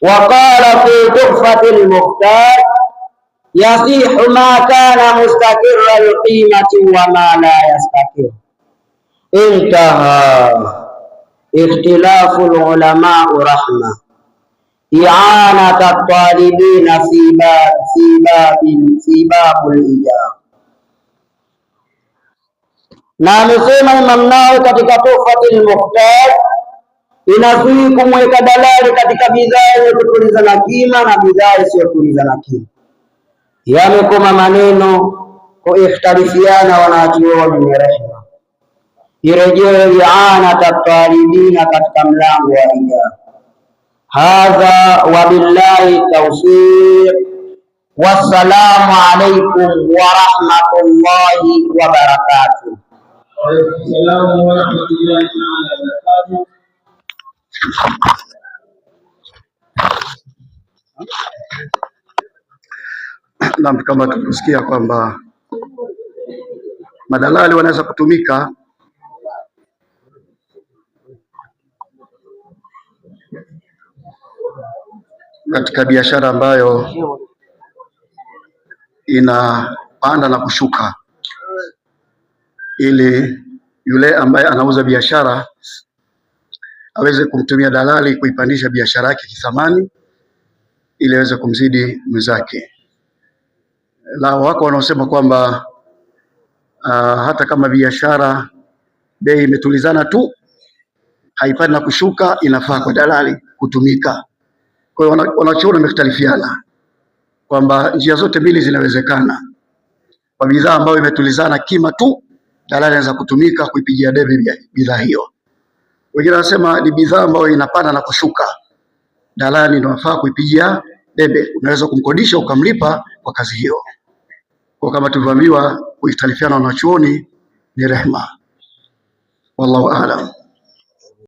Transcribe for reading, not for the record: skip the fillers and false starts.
Waqala fi tuhfati lmuhtaj yasihu ma kana mustakira alqimati wa ma la yastakir. Intaha. Ikhtilafu lulamau rahma i'anata talibina fi babul ijab. Na amesema Imam Nawawi katika Tuhfatul Muhtaj, inazui kumweka dalali katika bidhaa yenye kutulizana kima na bidhaa isiyotulizana kima. Yamekoma maneno kuikhtalifiana wanachuoni ni rehma. Irejee i'anata talibina katika mlango wa ijab. Hadha wabillahi tawfiq, wassalamu alaikum wa rahmatullahi wa barakatuh. Wa rahmatullahi ta'ala wa barakatuh. Naam, kama tulivyosikia kwamba madalali wanaweza kutumika katika biashara ambayo inapanda na kushuka, ili yule ambaye anauza biashara aweze kumtumia dalali kuipandisha biashara yake kithamani, ili aweze kumzidi mwenzake. La, wako wanaosema kwamba hata kama biashara bei imetulizana tu haipandi na kushuka, inafaa kwa dalali kutumika. Kwa hiyo wanachuoni wamekhtalifiana kwamba njia zote mbili zinawezekana. Kwa bidhaa ambayo imetulizana kima tu, dalali anaweza kutumika kuipigia debe bidhaa hiyo. Wengine wanasema ni bidhaa ambayo inapanda na kushuka, dalali ndio anafaa kuipigia debe, unaweza kumkodisha ukamlipa kwa kazi hiyo. Kwa kama tulivyoambiwa, kuikhtalifiana wanachuoni ni rehma. Wallahu a'lam.